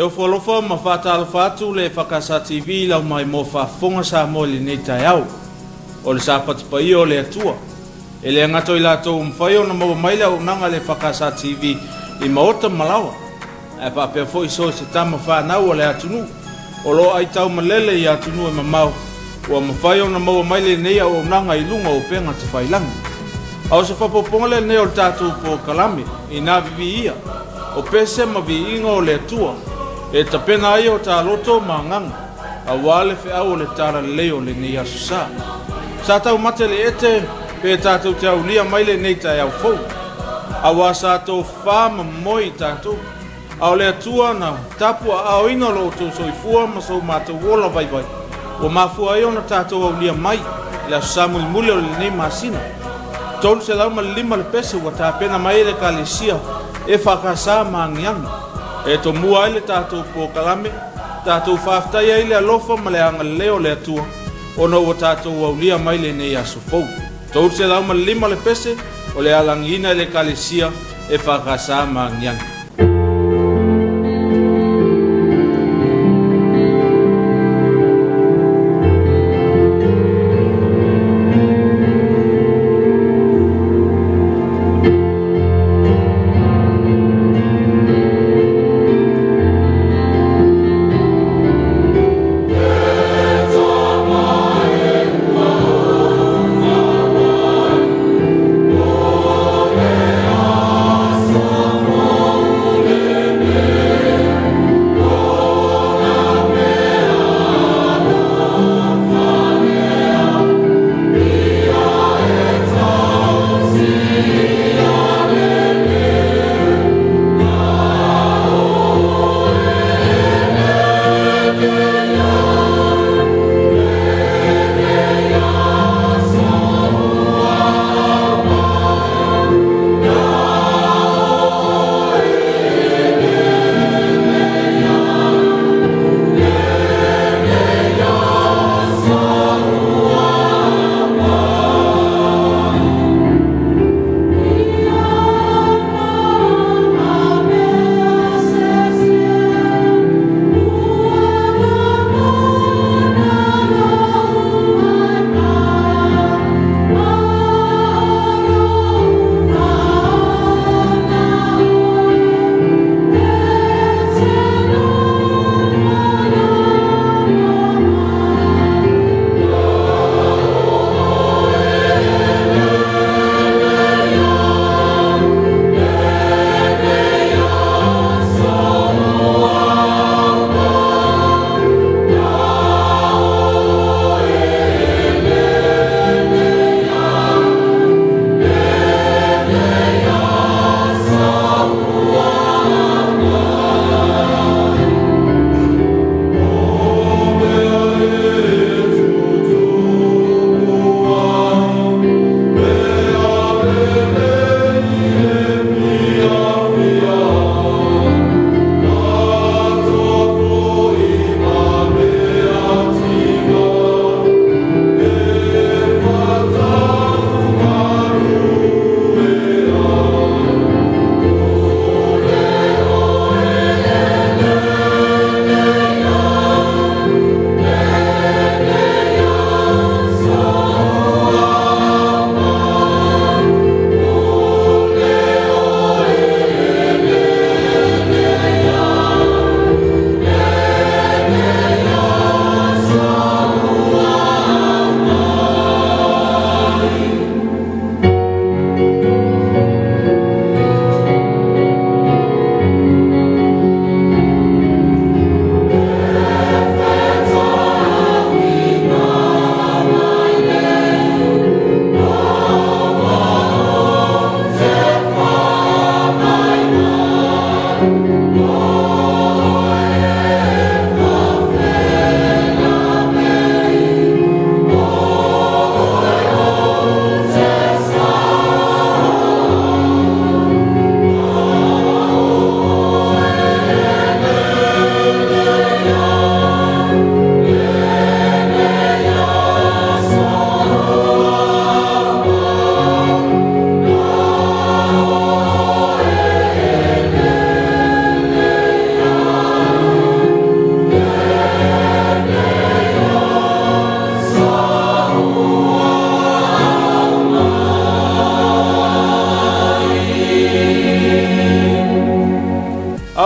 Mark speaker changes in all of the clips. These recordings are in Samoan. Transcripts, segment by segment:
Speaker 1: ofo alofa ma faatalofa atu le EFKS TV i lau maimoa faafofoga Samoa i lenei taeao. O le Sapati paia o le Atua. E le gata o i latou ua mafai ona maua mai le auaunaga a le EFKS TV i maota ma laoa, ae faapea foi so o se tama fanau a le atunuu o lo o aitau malele i atunuu e mamao ua mafai ona maua mai lenei auaunaga i luga o upega tafailagi. A o se faaopoopoga lenei o le tatou polokalame inā viviia o pese ma viiga o le Atua e tapena ai o ta loto ma agaga aua le feau o le talalelei o lenei aso sa. Sa taumate le ete pe tatou te aulia mai lenei taeao fou, aua sa tofafa ma momoe i tatou, a o le Atua na tapuaaoina lo outou soifua ma so matou ola vaivai, ua mafua ai ona tatou aulia mai le aso sa mulimuli o lenei masina. 305 le pese ua tapena mai e le Ekalesia EFKS ma Agiagi e tomua ai le tatou polokalame, tatou faafetai ai le alofa ma le agalelei o le Atua ona ua tatou aulia mai lenei aso fou. 305 le pese o le alagiina e le Ekalesia EFKS ma Agiagi.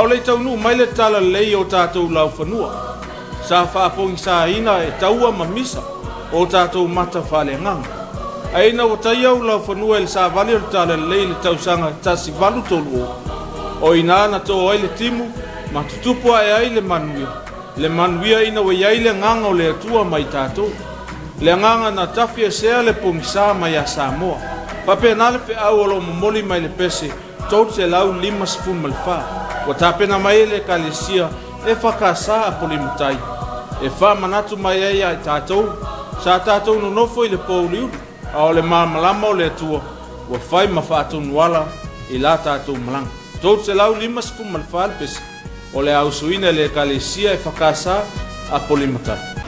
Speaker 1: o le i taunuu mai le Talalelei i o tatou laufanua, sa faapogisaina e taua ma misa o tatou mata faaleagaga. Ae ina ua taia ou laufanua e le Savali o le Talalelei i le tausaga 1830, o i ina na to ai le timu ma tutupu ae ai le manuia, le manuia ina ua i ai le agaga o le Atua ma i tatou. Le agaga na tafiesea le pogisa mai ia Samoa. Faapena le feau o lo o momoli mai le pese 354 ua tapena mai e le Ekalesia EFKS a Apolima-tai e faamanatu mai ai ia i tatou sa tatou nonofo i le pouliuli, a o le malamalama o le Atua ua fai ma faatonuala i la tatou malaga. 354 le pese o le a usuina e le Ekalesia EFKS Apolima-tai.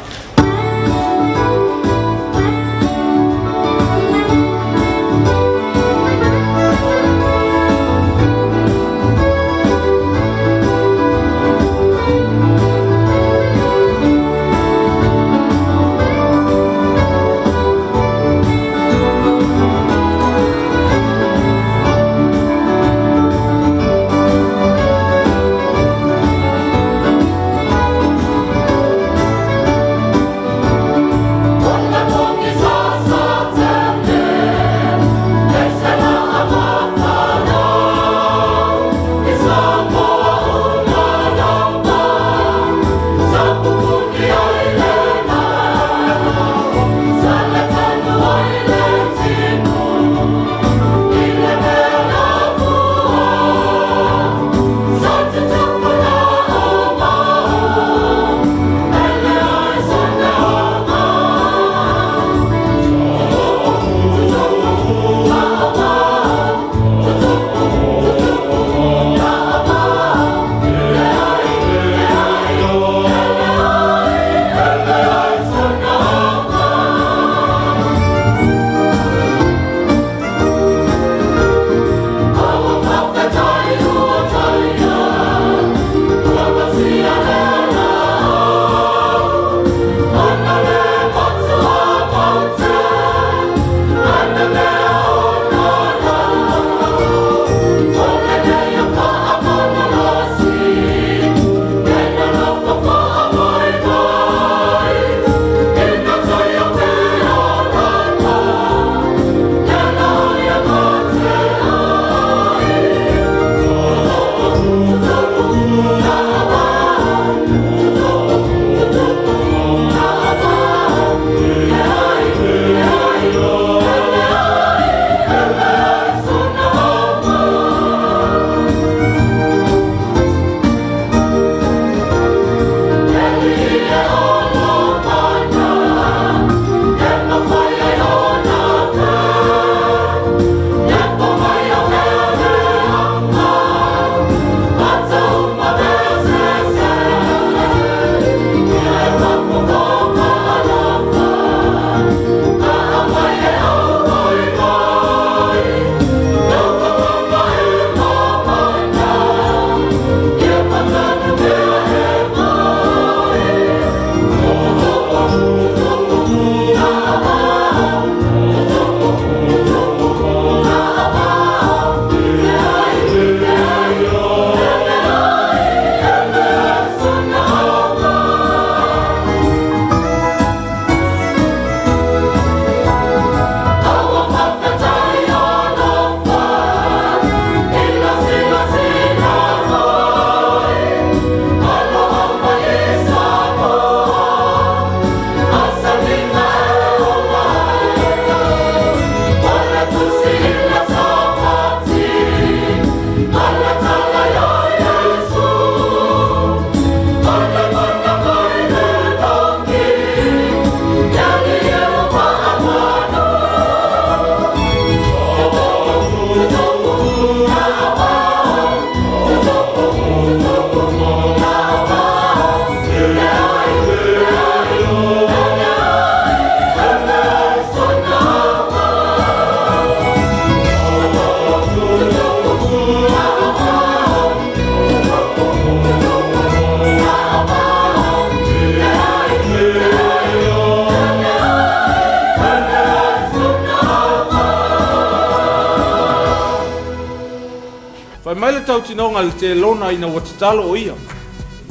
Speaker 1: mai le tautinoga a le telona ina ua tatalo o ia,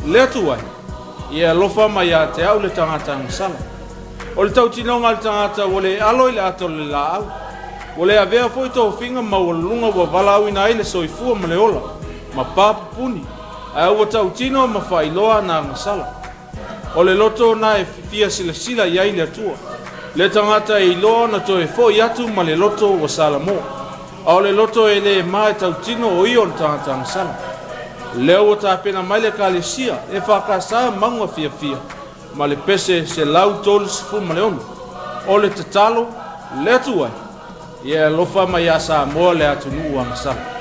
Speaker 1: Le Atua e, ia e alofa mai ia te au le tagata agasala. O le tautinoga a le tagata ua le alo i le ata o le laau, ua le avea foi tofiga maualuluga ua valaauina ai le soifua ma le ola, ma pa pupuni, ae ua tautino ma faailoa ana agasala. O le loto na e fia silasila i ai le Atua, le tagata e iloa ona toe foi atu ma le loto ua salamo, a o le loto e le ma e tautino o ia o le tagata agasala. Lea ua tapena mai le Ekalesia EFKS Mauga Fiafia ma le pese 136. O le tatalo, le Atua e, ia e alofa mai ia Samoa le atunuu agasala.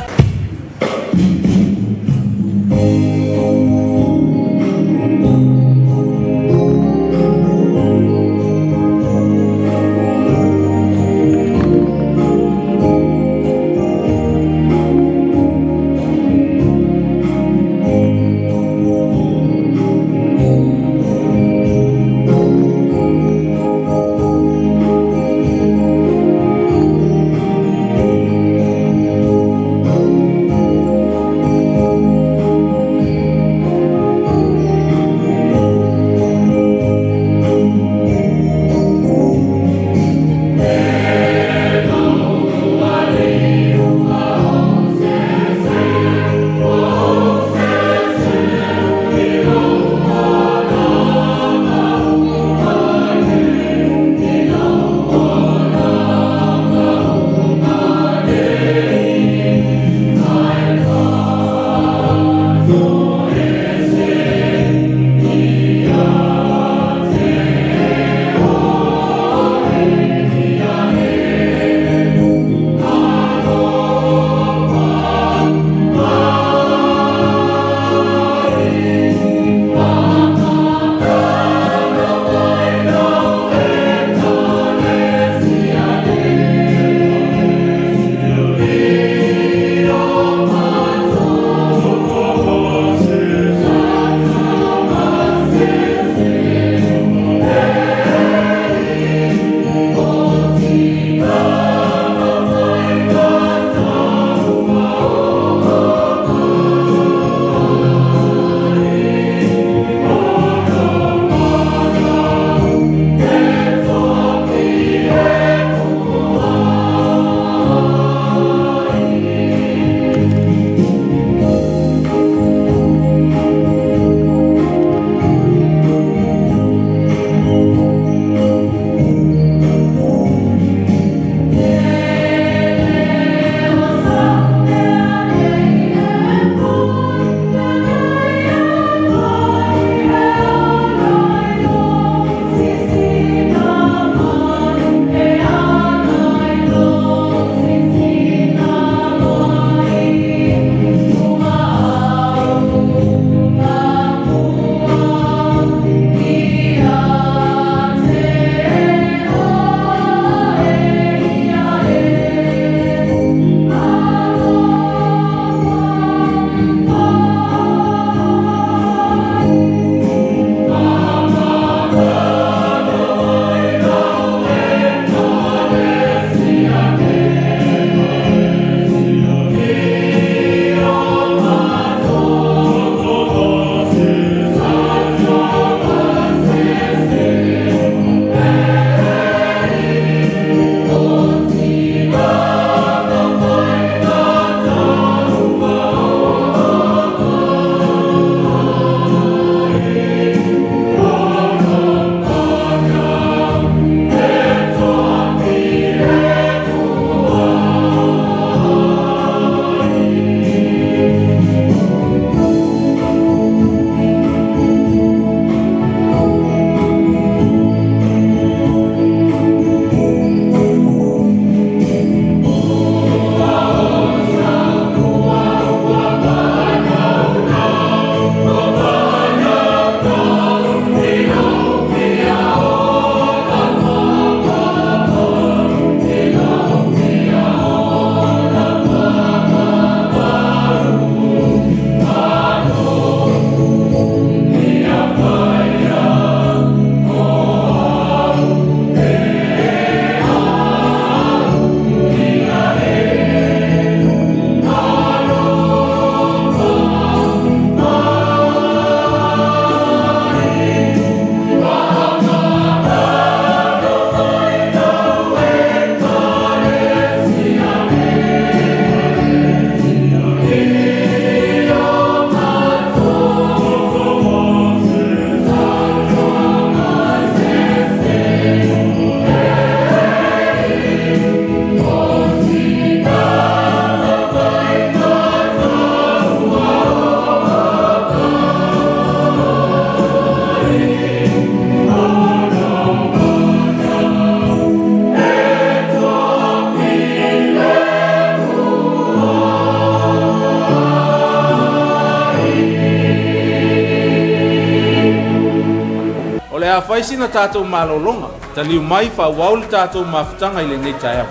Speaker 1: a fai sina tatou malologa, taliu mai faaauau le tatou mafutaga i lenei taeao.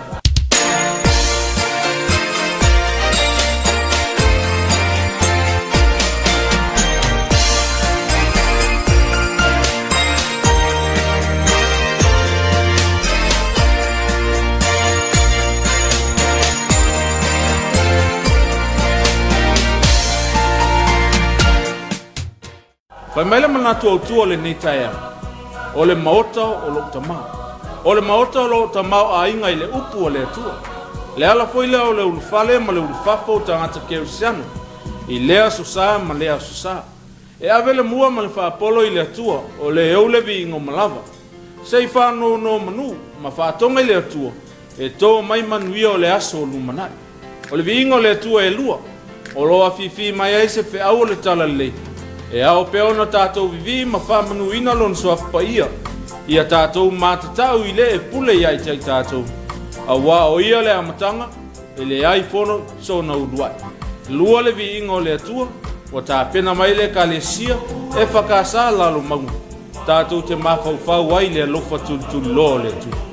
Speaker 1: Fai mai le manatu autu o lenei taeao, o le maota o lou tama. O le maota o loo tamaoaiga i le upu a le Atua. Le ala foi lea o le ulufale ma le ulufafo o tagata kerisiano i lea aso sa ma lea aso sa. E ave le mua ma le faapolo i le Atua o le ou le viiga uma lava. Se i faanonomanu ma faatoga i le Atua e to mai manuia o le aso o lumanai. O le viiga o le Atua e lua, o lo o afifi mai ai se feau o le talalelei, e ao pea ona tatou vivii ma faamanuina Lona Suafa Paia, ia tatou matatau i le e pule ia te i tatou, aua o Ia le amataga, e leai fono sona uluai. Lua le viiga o le Atua, ua tapena mai le Ekalesia EFKS Lalomauga, tatou te mafaufau ai i le alofa tulituliloa o le Atua.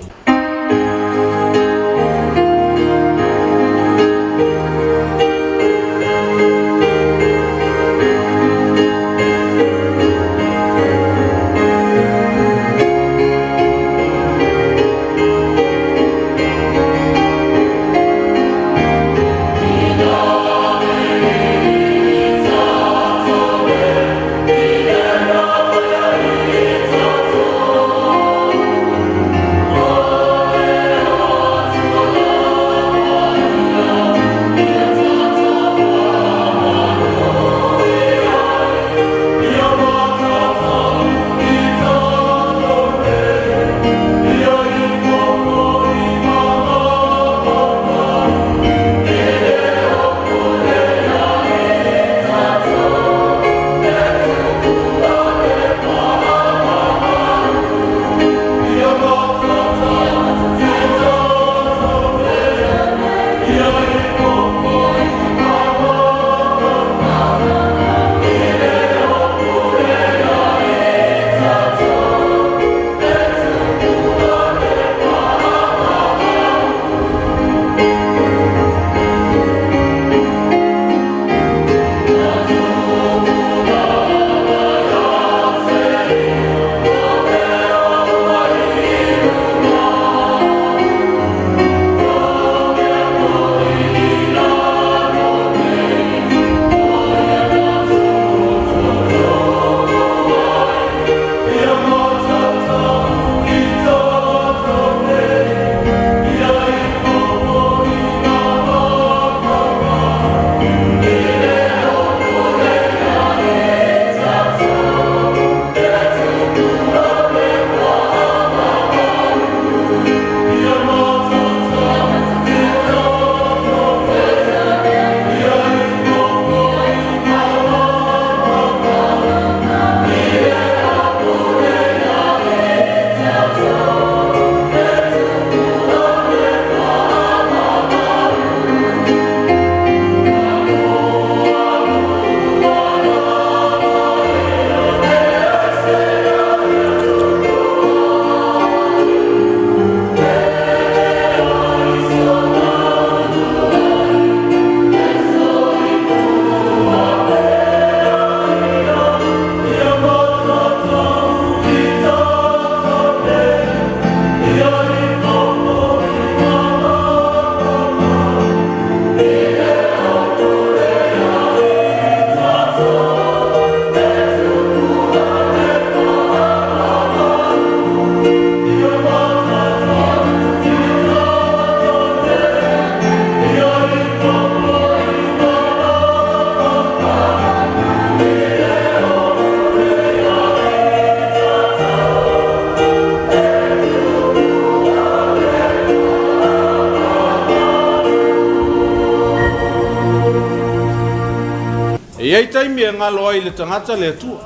Speaker 1: E i ai taimi e galo ai i le tagata le Atua.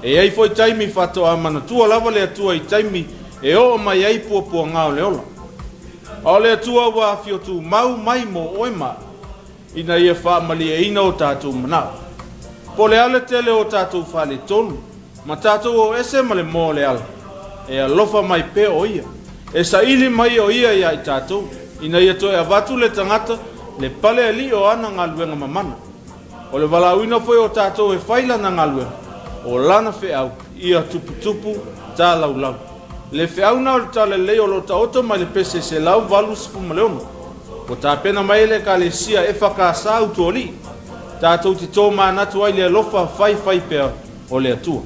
Speaker 1: E i ai foi taimi faatoa manatua lava le Atua i taimi e oo mai ai puapuaga o le ola. A o le Atua ua afio tumau mai mo oe ma au, ina ia faamalieina o tatou manao. Po o le a le tele o tatou faaletonu, Ma tatou o ese ma le moa o le ala, e alofa mai pea o Ia. E saili mai o Ia ia i tatou, ina ia toe avatu le tagata le pale alii o ana galuega mamana. O le valaauina foi o tatou e fai lana galuega, o lana feau, ia tuputupu talaulau. Le feau na o le Talalelei o lo o taoto mai le pese 186. Ua tapena mai e le Ekalesia EFKS Utualii, tatou te tomanatu ai i le alofa faifaipea o le Atua.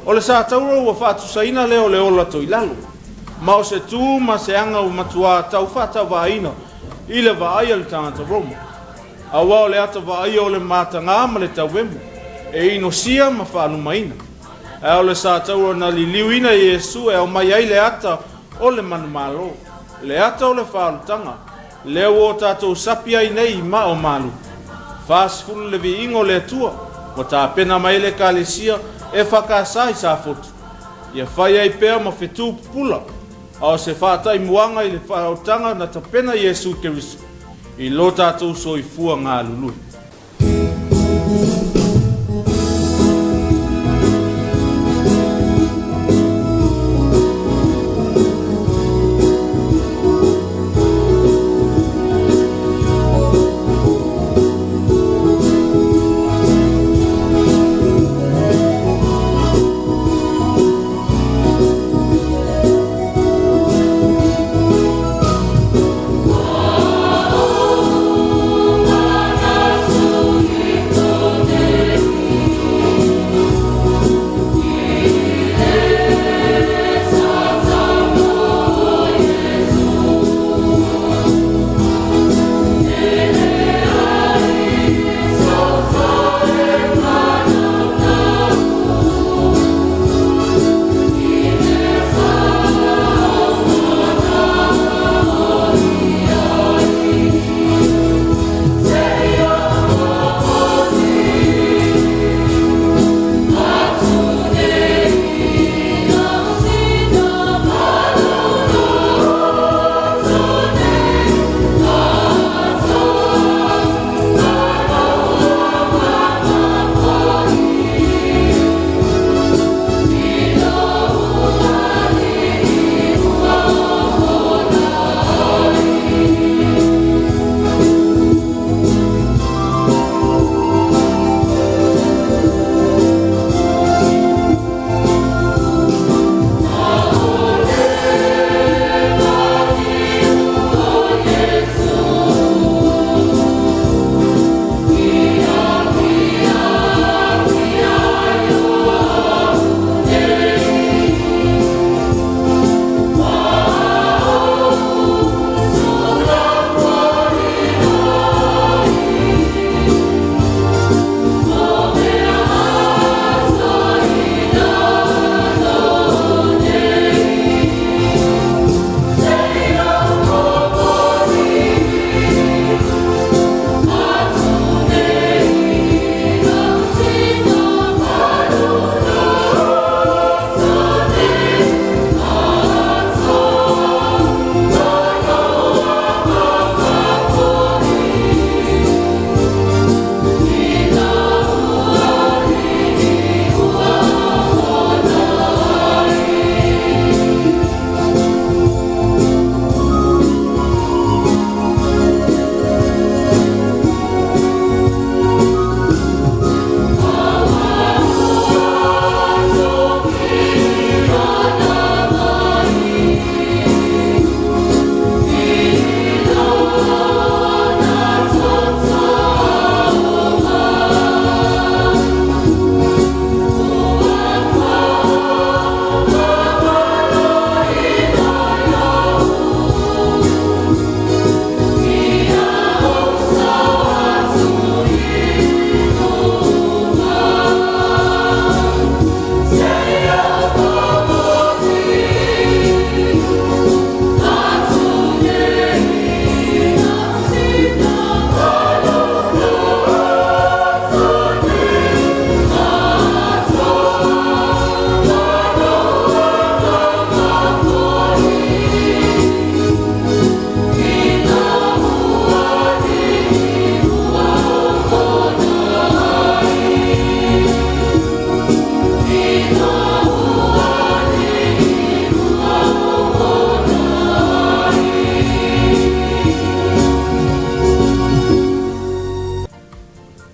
Speaker 1: O le satauro ua faatusaina lea o le ola toilalo, ma o se tu ma se aga ua matuā tau faatauvaaina i le vaai a le tagata Roma. Aua o le ata vaaia o le mataga ma le tauemu, e inosia ma faalumaina. Ae o le sa taua na liliuina e Iesu e aumai ai le ata o le manumalo, le ata o le faaolataga, lea ua o tatou sapi ai nei i maa o malu. 40 le viiga o le Atua ua tapena mai ai le Ekalesia EFKS i Safotu, ia fai ai pea ma fetu pupula, a o se faataimuaga i le faaolataga na tapena Iesu Keriso i lo tatou soifua galulue.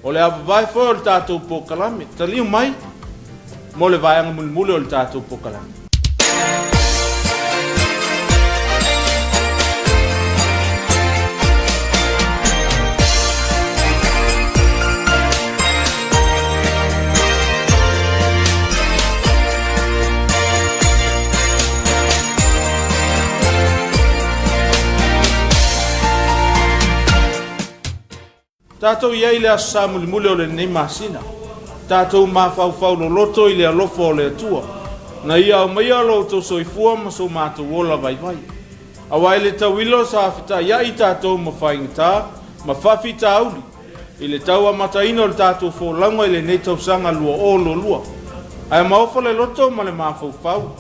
Speaker 1: O le avavae foi o le tatou polokalame, taliu mai mo le vaega mulimuli o le tatou polokalame. Tatou i ai i le Aso Sa mulimuli o lenei masina. Tatou mafaufau loloto i le alofa o le Atua, na Ia aumaia lo outou soifua ma so matou ola vaivai. Aua e le tauilo sa fetaiai tatou ma faigata ma faafitauli i le tau amataina o le tatou folauga i lenei tausaga 2022. Ae maofa le loto ma le mafaufau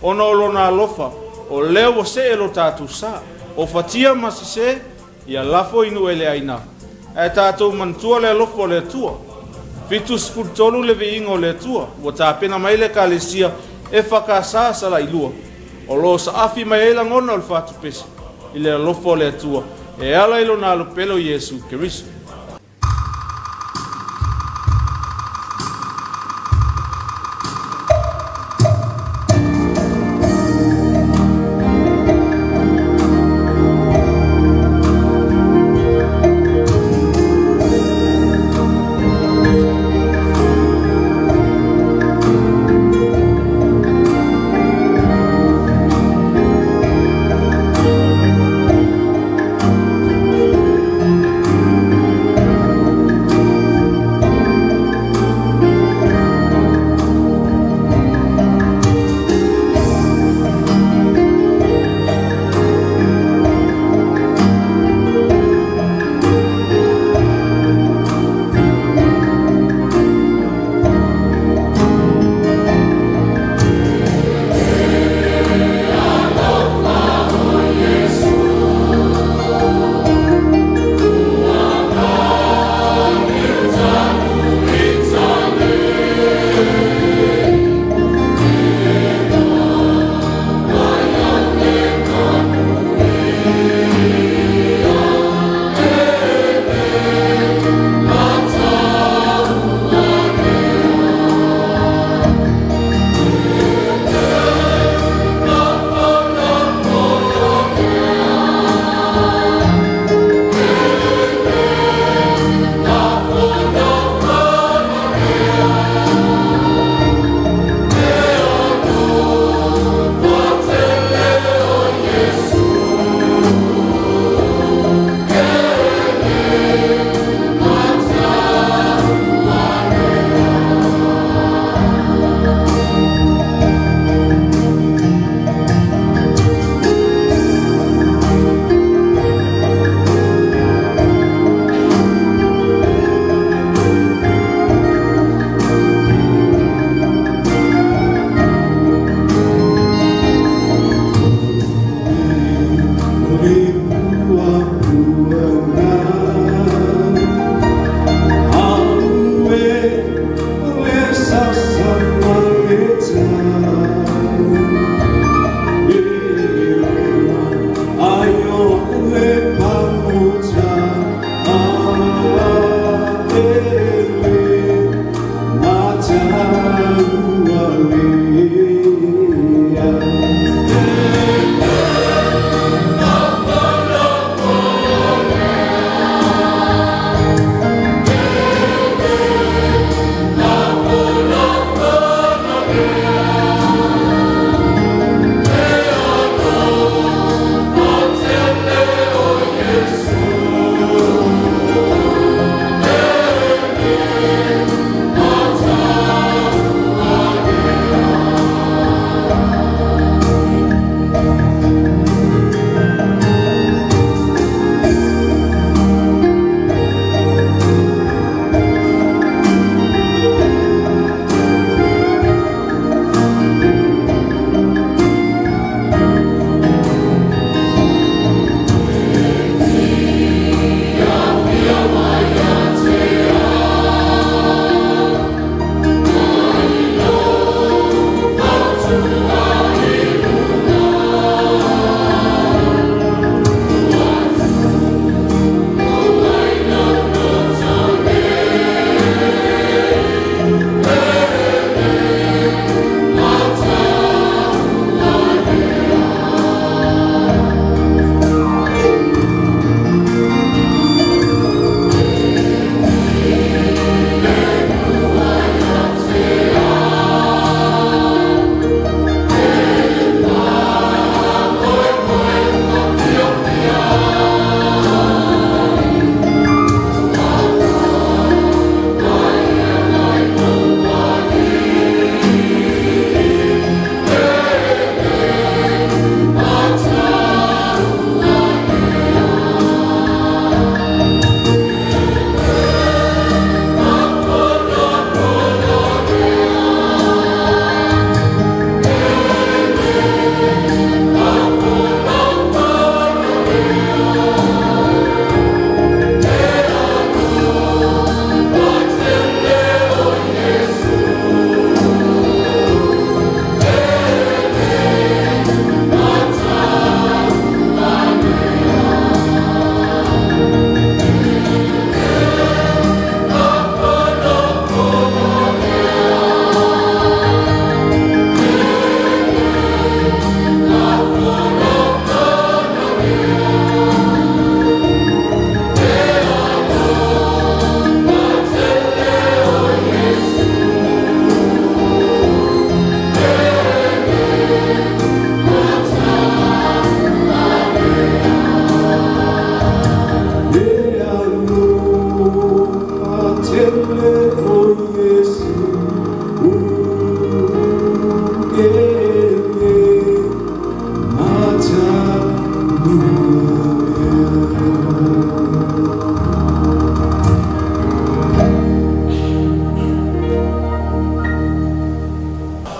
Speaker 1: ona o Lona alofa, o lea ua see lo tatou sa. O fatia ma sese, Ia lafo i nuu eleaina, ae tatou manatua le alofa o le Atua. 73 le viiga o le Atua ua tapena mai le Ekalesia EFKS Salailua, o lo o saafi mai ai lagona o le fatupese i le alofa o le Atua e ala i Lona Alo pele o Iesu Keriso.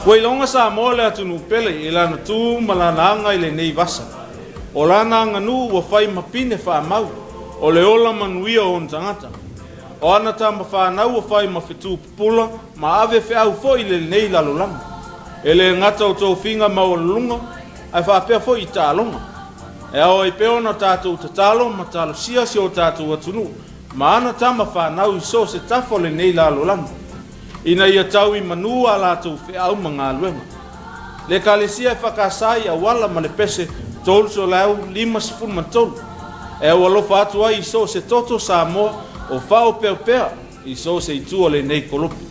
Speaker 1: Ua iloga Samoa le atunuu pele i lana tu ma lana aga i lenei vasa. O lana aganuu ua fai ma pine faamau, o le ola manuia o ona tagata. O ana tama fanau ua fai ma fetu pupula ma ave feau foi i lenei lalolagi. E le gata o tofiga maualuluga, ae faapea foi i taaloga. E ao ai pea ona tatou tatalo ma talosia si o tatou atunuu ma ana tama fanau i so o se tafa o lenei lalolagi, ina ia tau i manu a latou feau ma galuega. Le Ekalesia EFKS i Auala ma le pese 353 e aualofa atu ai i so o se toto Samoa o faaopeopea i so o se itu o lenei kolopu.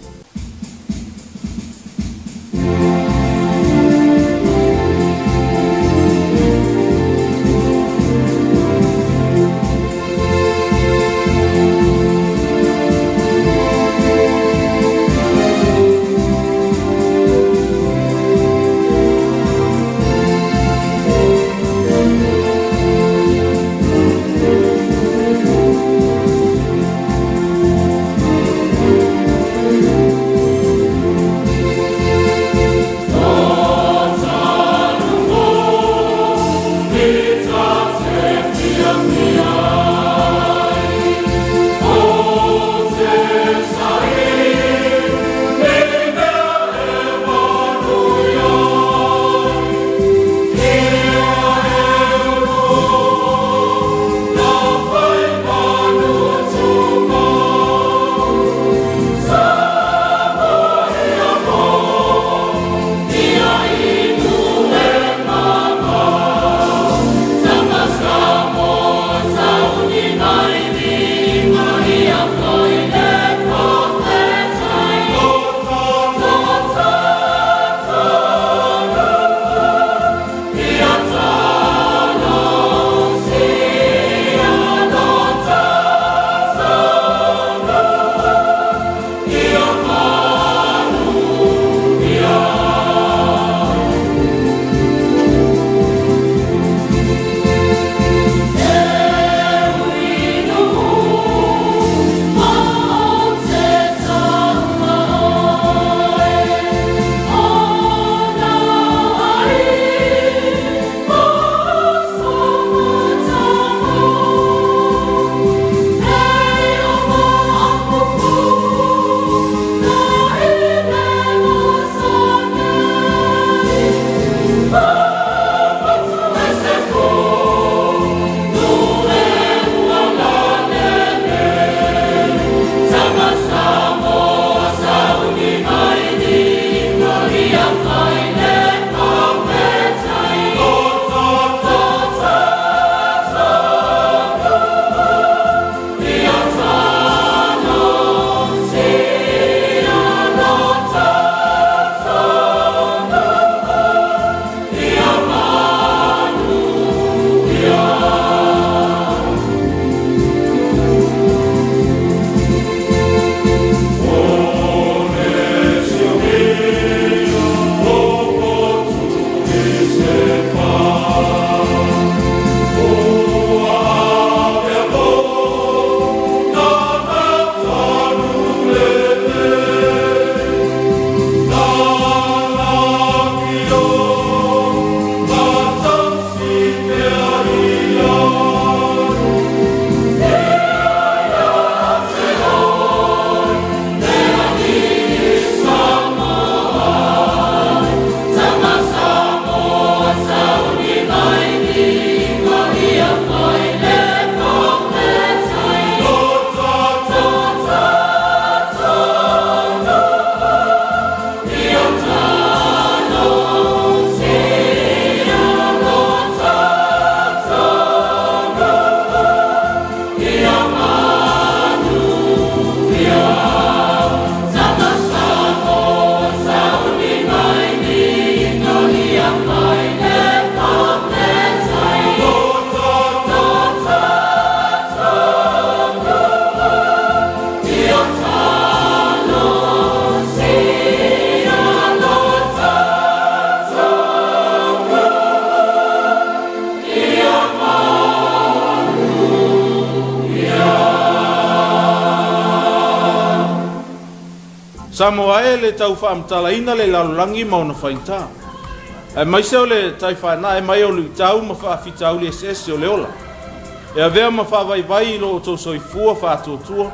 Speaker 1: Samoa e le tau faamatalaina le lalolagi ma ona faigata, aemaise o le tai faanae mai o luitau ma faafitauli eseese o le ola, e avea ma faavaivai i lo outou soifua faatuatua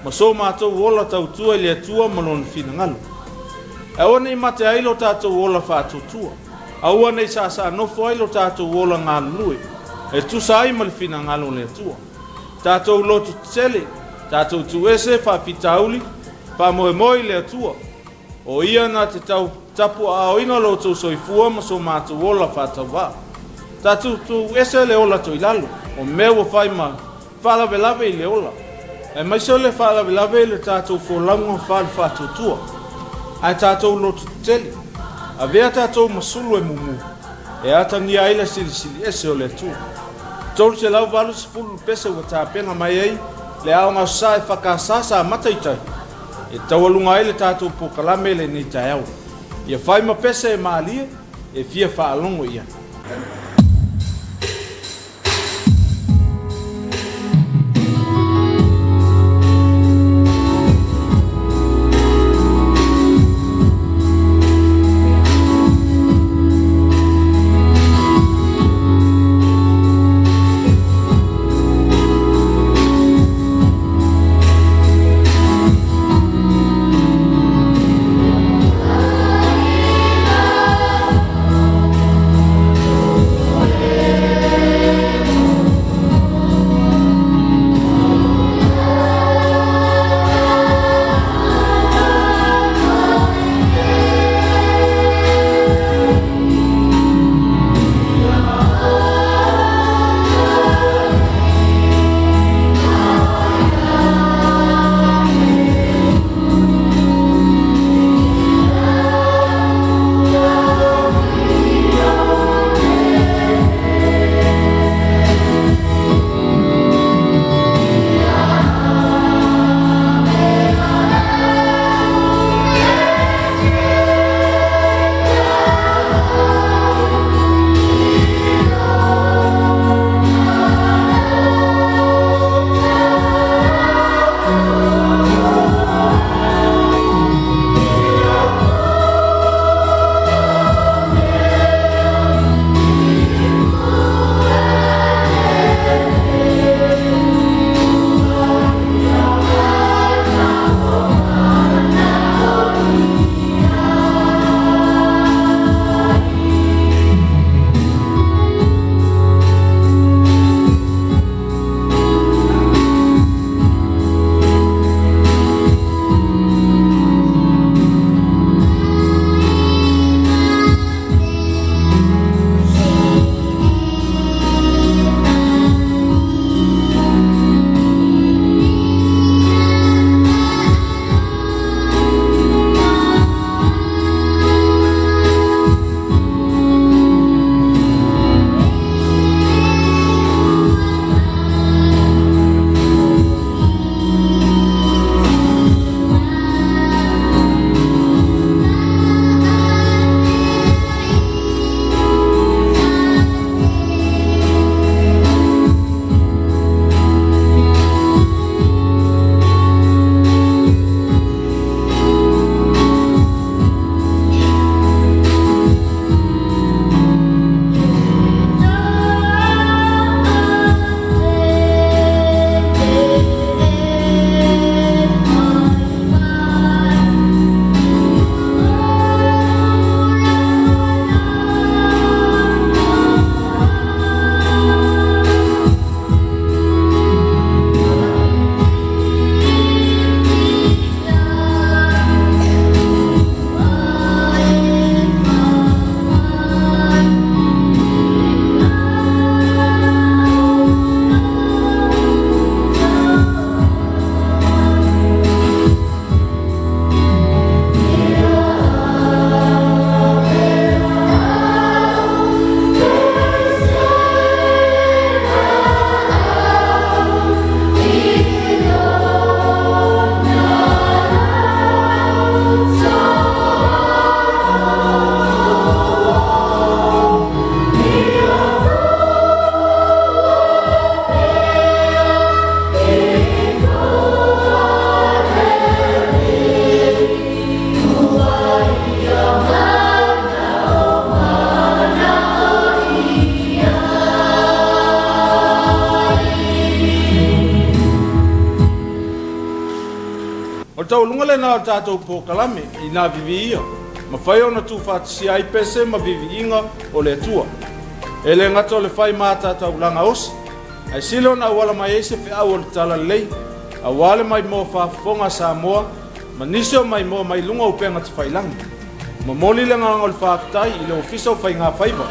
Speaker 1: ma so matou ola tautua i le Atua ma Lona finagalo. Aua ne i mate ai lo tatou ola faatuatua, aua ne i saasaanofo ai lo tatou ola galulue e tusa ai ma le finagalo o le Atua. Tatou loto tetele, tatou tuuese faafitauli, faamoemoe i le Atua, o Ia na te tau tapuaaoina lo outou soifua ma so matou ola faatauvaa. Tatou tuuese le ola toilalo, o mea ua fai ma faalavelave i le ola, aemaise o le faalavelave i le tatou folauga faale-faatuatua. Ae tatou loto tetele, avea tatou ma sulu e mumu, e atagia ai le silisili ese o le Atua. 380 pese ua tapena mai ai le Aoga Aso Sa EFKS sa amata i tai, e taualuga ai le tatou polokalame i lenei taeao. Ia fai ma pese e malie e fia faalogo i ai. taualuga lena o le tatou polokalame i nā viviia, mafai ona tuufaatasia ai pese ma viviiga o le Atua. E le gata o le fai ma ata taulaga osi, ae sili ona auala mai ai se feau o le Talalelei, aua le maimoa faafofoga a Samoa ma nisi o maimoa mai luga o upega tafailagi. Momoli le agaga o le faafetai i le Ofisa o Faiga Faiva,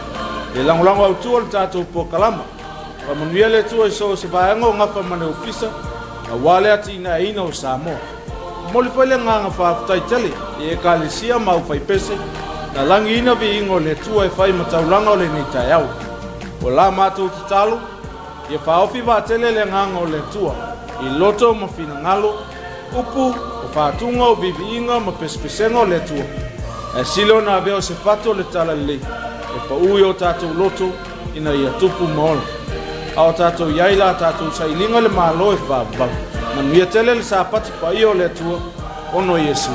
Speaker 1: le lagolago autu o le tatou polokalama. Faamanuia le Atua i so o se vaega o gafa ma le Ofisa, aua le atinaeina o Samoa. Momoli foi le agaga faafetai tele i Ekalesia ma aufaipese na lagiina viiga o le Atua e fai ma taulaga o lenei taeao. O la matou tatalo, ia faaofi vaatele le agaga o le Atua i loto ma finagalo, upu, o faatuga o viviiga ma pesepesega o le Atua, ae sili ona avea o se fatu o le talalelei e pau i o tatou loto ina ia tupu ma ola. A o tatou i ai la tatou sailiga le Malo e faavavau. Manuia tele le Sapati paia o le Atua, ona o Iesu.